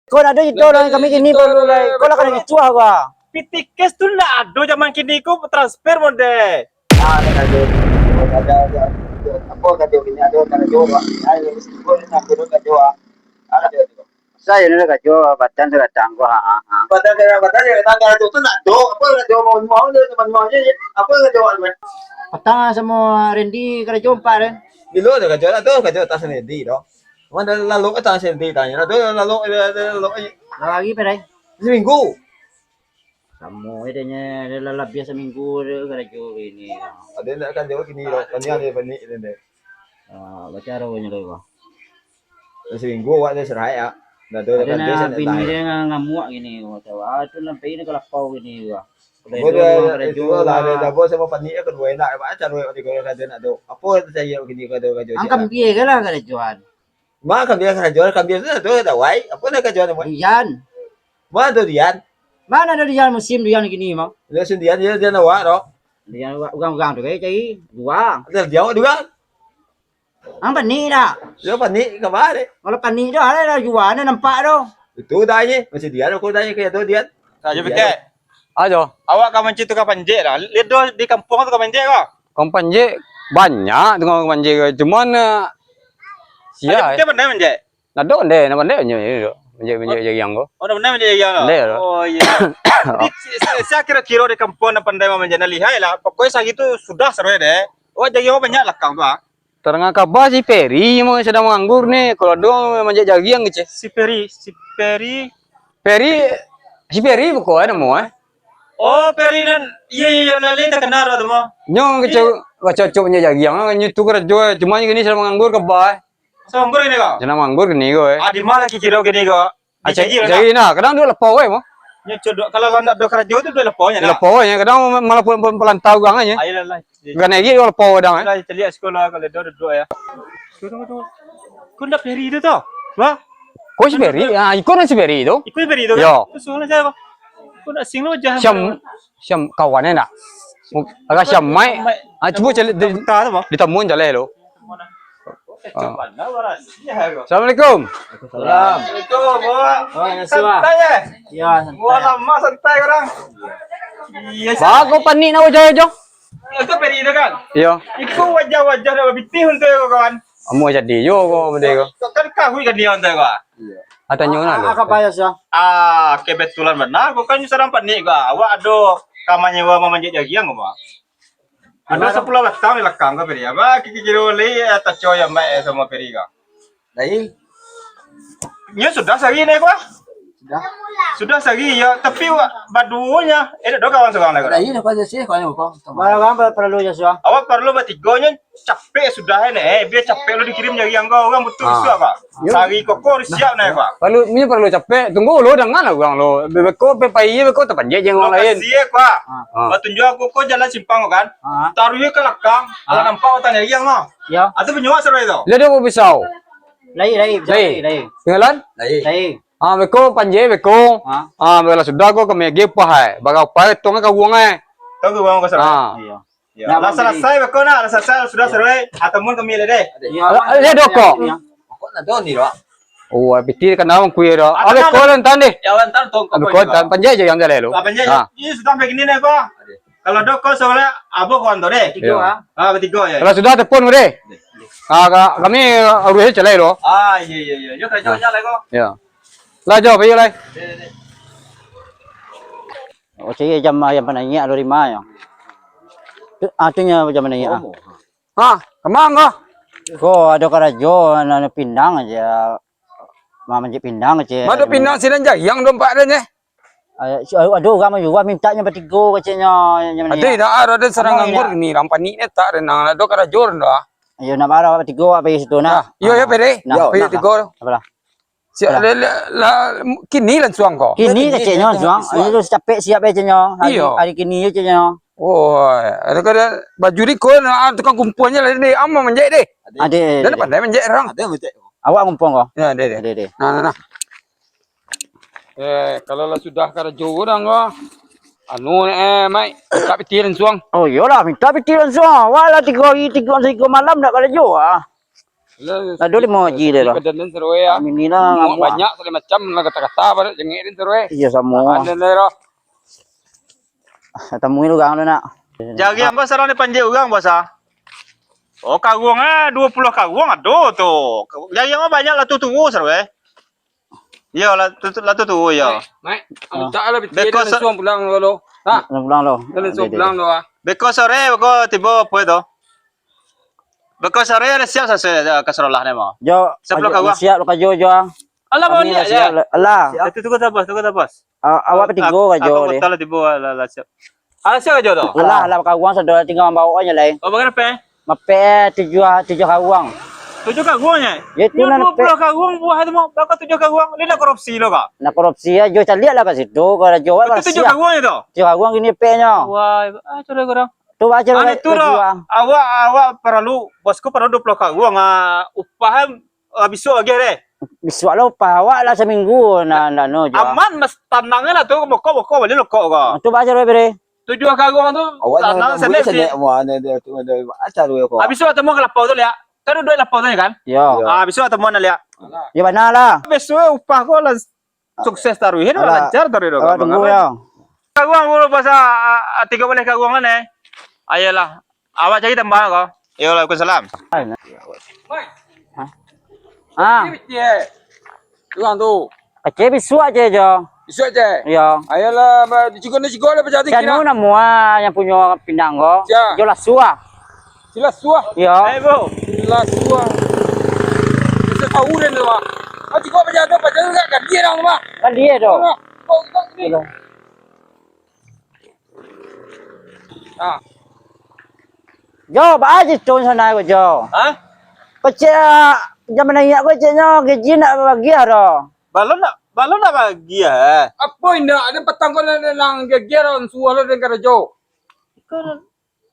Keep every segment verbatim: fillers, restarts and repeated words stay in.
Kau nak ado cerita urang kami kini, baru lai. Kau lah kanai ricuah gua. P T Cash tu ndak ado zaman kini ko, transfer model. Ah, nak ado, ada, ada, apa karajo kini, ado karajo, Pak. Ai, mesti buat nak ado karajo, ah. Ada tu. Saya ni karajo, batang tu datang gua, ha, ha, ha. Batang tu, batang tu datang, karajo tu nak ado, apa karajo mau, mau je, mau je, apa karajo, Pak? Patang samo Randy karajo ampek, kan? Bilo tu karajo lah tu, karajo atas Randy tu. Cuma dah lalu ke atas Randy tanya, dah lalu, dah lalu. Lah lagi, Pak, ai? Seminggu. Samo je deh nyo, dah lah labiah saminggu dah karajo kini. Ado ndak karajo kini, dah. Tanya dia, panik dia, deh. Ah, bacaronyo lah, Bang. Seminggu awak dah serai, ya. Dah tu, ado dah nah, bini dia nga-, ngamuak gini, Bang. Ah, tu lah pai ni ka lapau gini, Bang. Boleh dua, dua karajo, itu lah, Bang. Dah, dah, bos, sama panik ya, kedua enak, Bang. Caro awak tiga karajo nak tu. Apa tu saya gini, karajo, karajo. Angkam biar lah karajoan. Ma, kambia karajo, kambia tu, tu, dawai. Apo nan karajo, Mak? Durian. Ma, tu durian. Mano ado durian musim durian kini, Mak? Musim durian, durian, durian awak, tu. Durian urang-urang tu, eh, cari. Dua. Ado durian awak dua. Ang panik dak? Yo, panik, ka ma, dek? Kalau panik tu, ada lah jua, ada nampak tu. Itu dah, ye. Masih durian, aku dah, ye, kayak tu, durian. Karajo, Durian. Picek. Ajo. Awak ka mancik tukang panjek lah. Liek doh di kampuang tukang panjek ko? Tukang panjek banyak tukang panjek ko. Cuman, eh, sia, Ajo, eh. Picek pandai manjek? Ndak ado pandai, ndak pandai manjek, manjek, manjek jagiang ko. Oh, ndak pandai manjek jagiang lah? Pandai lah. Oh, iya. Jadi, si, si, sia kiro-kiro di kampuang nan pandai manjek, nan lihai lah. Pokoknyo sahari tu sudah saruai deh. Oh, jagiang awak banyak lakang tu, ah. Tadanga kaba si Peri mah sadang manganggur ni, kalau ado manjek jagiang kecek. Si Peri, si Peri. Peri, si Peri buko eh namo eh? Oh, Peri nan, iyo, iyo, iyo, nan lain takana tu mah. Nyo kecek, baco-baco manjek jagiang, nyo tu karajo, cuma kini sadang manganggur kaba eh. Sadang manganggur kini ko? Sadang manganggur kini ko eh. Ah, di ma kiro kini ko? Acai, cari lah. Cari nah, kadang duduak lapau bae mah. Nyo codok, kalau ndak ado karajo tu duduak lapau nyo nah. Lapau nyo, kadang malah pun, pun pelantau urang nyo. Ayolah, lah. Bukan lagi duduak lapau kadang, eh. Lah, caliak siko lah, kalau ado duduak ya. Tunggu, tunggu, tunggu. Ko ndak Peri tu, tu? Wah? Ko si Peri? Ah, iko nan si Peri tu. Iko si Peri tu, kan? Yo. Tu soalnyo sia, Bang? Ko ndak asing lo wajah. Siam, siam kawan eh ndak? Agak siam mai. Siam mai. Ah, cubo caliak di, Buta tu, Bang? Ditamuan jaleh lo. Ah. Assalamualaikum. Salam. Assalamualaikum, Pak. Waalaikumsalam. Santai, eh? Yo, santai. Wah, lamo santai urang. Iyo, Bang, ko panik nak wajah-wajah? Itu Peri tu kan? Iyo. Iko wajah-wajah dah babitih untuak ko, kawan. Amuah jadi jo ko benda ko. Ko kan kahui kan dia untuak ko. Iyo. Ah, tanyo nah lo. Ah, kaba yo, Sia? Ah, kebetulan bana, ko kan sadang panik ko. Awak ado ka manyewa mamanjek jagiang ko, Bang. Ado sapuluah batang di lakang ko, Peri. Abah kiro-kiro lai, eh, taco yo, Mbak, eh, samo Peri ko. Lai. Nyo sudah sahari ni ko? Sudah. Sudah sahari yo, tapi wa-, baduo nyo. Eh, dak ado kawan surang lai ko? Lai, dak ado sih, kawan ko. Barang-barang paralu jo sudah. Awak paralu batigo nyo, capek sudah ni. Eh, bia capek lo dikirim jagiang ko, urang butuh isuak, Pak. Yo. Sahari ko, ko harus siap ni, Pak. Paralu, nyo paralu capek. Tunggu lo, dangan lah urang lo. Beko, pe pai, beko tapanjek jo urang lain. Lokasi, Pak. Ah. Batunjuak ko, ko jalan simpang ko kan? Ah. Taruih ka lakang, alah nampak batang jagiang mah. Yo. Atau banyak saruai tu? Lah ado pisau. Lai, lai, pisau lai, lai. Tinggalan? Lai. Lai. Ah, beko panjek beko. Ah. Ah, beko lah sudah ko kami agiah upah ai. Bara upah ai, tong ka uang ai. Tong ka uang ko saruai. Ah. Iyo. Yo. Lah salasai beko nak, lah salasai sudah saruai. Ah, tamuan kami lah deh. Iyo. Lah, lah ado ko? Iyo. Kok nak tahu ni, Pak? Oh, pitih kanai mangkui dah. Ah, beko lah antan deh. Yo, antan tong. Beko antan, panjek jagiang jaleh lo. Ah, panjek. Ah. Iyo sudah begini deh ko. Kalau ado ko soalnyo abah kawan tu deh. Iyo. Ah, batigo yo. Kalau sudah telepon ko deh. Ah, ka-, kami aruih jaleh lo. Ah, iyo, iyo, iyo. Yo, karajo lah ko. Yo. Lah, jo, payi lai. Iyo, iyo, iyo. Oh, cari jam, jam panaiak dari ma yo? Tu, ah, tu nyo jam panaiak, ah. Ha, kama ko? Ko ado karajo, nak, nak pindang aja. Ma manjek pindang aja. Ma ado pindang sinan jagiang dompak ado nyo. Ado, ado urang manjua mintak nyo batigo keceknyo, nyo. Ado, ado sadang nganggur ni, urang panik ni tak renang, ado karajo dah. Iyo, nak bara batigo, pai situ nah. Yo, yo, pede. Nah, yo, pai tigo. Apalah? Siap lah, lah, lah, kini lansuang ko. Kini keceknyo lansuang. Iyo, capek siap keceknyo. Hari, hari kini keceknyo. Oh, ado kada baju di ko, nah, tukang kumpuanyo lah deh. Ama manjek deh. Ade. Dan pandai manjek urang. Ado manjek. Awak ngumpuang ko? Yo, deh, deh. Ade, ade. Nah, nah, nah. Eh, kalau lah sudah karajo urang ko, anu, eh, Mai, mintak pitih lansuang. Oh, iyolah, mintak pitih lansuang. Awak lah tigo hari, tigo, tigo malam ndak karajo, ah. Lah, ado limo biji deh, lah. Badan den seru, ya. Amin, lah, banyak, segala macam lah, kata-kata, banyak jengik den seru, eh. Iyo, samo. Ada deh, lah. Tamui urang tu nak. Jariang ko sarang dipanjek urang, Bos, ah. Oh, karuang, eh, duo puluah karuang ado tu. Jariang ko banyak lah tu, tuo seru, eh. Iyo, lah tu, lah tu, tuo, iyo. Maik, Maik, ambo tak lah, piti Beko dia so- langsuang pulang lo. Ha? Langsuang pulang lo. Dia langsuang Deh, deh, pulang deh. lo, ah. Beko sore, beko tibo apo itu? Beko sore ado siap sasuai ka sekolah ni, mah. Jo, Sapuluah ajo, karuang. Siap lo kajo jo, ah. Alah, Kami baliak lah je. siap lah. Alah. Itu tunggu tabas, tunggu tabas. A-, awak batigo Ak-, kajo akang deh. Kota lah tibo, lah, lah siap. Alah, siap kajo tu? Alah, alah, karuang sado tingga mambaok aja lai. Oh, bagai apo? Mapek tujuah, tujuah karuang. Tujuah karuang, ya? Ya, itu Yo, nan duo puluah pek. karuang buah tu, mah. Baka tujuah karuang? Dia nak korupsi lo, Kak? Nak korupsi ajo, caliak lah kat situ, kalau jual Itu lah tujuah siap. karuang itu? Tujuah karuang gini peknyo. Wah, ah, cara kurang. Tu baca Anu lah, itu lah, kajuang. Awak, awak paralu, bosku paralu duo puluah karuang, ah, upah, ah, bisuak agiah deh. Bisuak lah upah awak lah saminggu, nah, nah, no, jual. Aman, mas, tanang lah tu, bokok, bokok, bali lokok ko. Ah, tu baca lah, bere. Tujuah karuang tu, Awak tanang jangan sanek buat sih. sanek, wah, ada, ada, ada, ada, acar, weh, ko. Ah, bisuak temuan ka lapau tu, liak. Kan duduak lapau tu, kan? Yo. Yo. Ah, bisuak temuan, liak. Yo, bana lah. Bisuak upah ko lah Sukses taruih, Alah. lancar taruih, Awak tunggu, yo. Karuang dulu, pasal, ah, ah, tigo baleh karuang lah, neh. Ayolah. Awak cari tambah ko. Yo, waalaikumsalam. Hah? Ah. Karuang tu. Kecil bisuak je, jo. Bisuak je? Yo. Ayolah, ba-, di cikgu ni cikgu ada pecah tinggi Canu lah. Namu, ah, yang punyo pindang ko. Sia. Jo Lasuah. Silas suah. Yo. Eh, bro. Silas suah. Bisa tahu dia tu, Mak. Kau cikgu apa jatuh, apa jatuh, kan dia dah, Mak. Kan dia tu. Mak. Kau, kau sini. Hello. Ah. Jo, ba aja tu sana ko, Jo. Hah? Kecil, ah, zaman anak ko, kecilnyo gaji nak bagi dah. Balun nak, balun nak bagi, eh. Apa indak? Ada petang ko nak, nak geger orang suah lo dengan karajo. Kau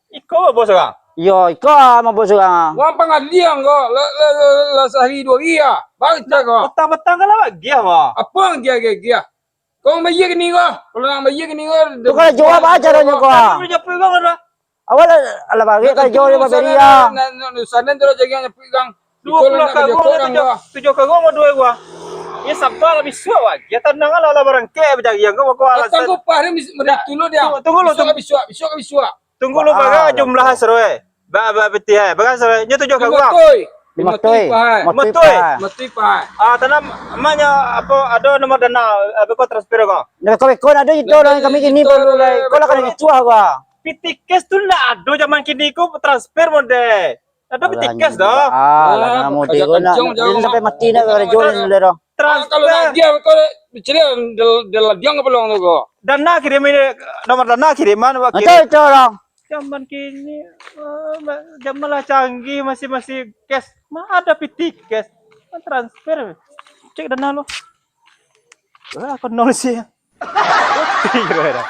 Iko mabok surang? Iyo, iko mabok surang. Wang pangaliang ko, lah, lah, lah, lah sahari duo hari ah. Baca ko. Petang-petang kan lah bagiah, mah. Apa giah-giah? Kau bayar kini ko. Kalau nak bayar kini ko, Tu kalau jual apa aja dah nyo ko. Kan dia nyapu ikang kan, Bang? Awak lah, alah bagi kalau jual dia baberi ah. Nak, nak, nak, sana tu lah jaga nyapu ikang. Duo puluah karuang, tujuah, tujuah karuang, duo gua. Ya, sabar lah, bisuak, wah. Ya, tanang lah, lah barangkek bajariang ko, bako alasan. Tunggu, Pak, ni mesti, mesti tunggu dia. Tunggu, tunggu lu, Bisuak, tunggu. Bisuak, bisuak, bisuak. Tunggu lu, bara jumlah seru, eh. Ba, ba, piti, eh. Bara seru, eh. Nyo tujuah karuang. Lima tui. Lima tui. Lima tui, Pak. Lima tui, Pak. Ah, tanam, amanyo, apo, ado nomor dana, eh, beko transfer ko? Nah, beko, beko, ado itu, lah, kami kini baru lah. Kau lah kena gitu, ah, gua. Piti cash tu ndak ado zaman kini ko transfer mode. Ado piti cash doh. Alah, nak mode ko nak. Sampai mati nak karajo ni doh. Transfer. Kalau nak dia, kau cari dia, dia ladiang ke peluang tu ko? Dana kirim ini, nomor dana kiriman, wak kirim. Itu, itu orang. Zaman kini, eh, zaman lah canggih, masih, masih cash. Ma ado piti cash. Transfer. Cek dana lu. Eh, aku nol sih. Piti kira-kira.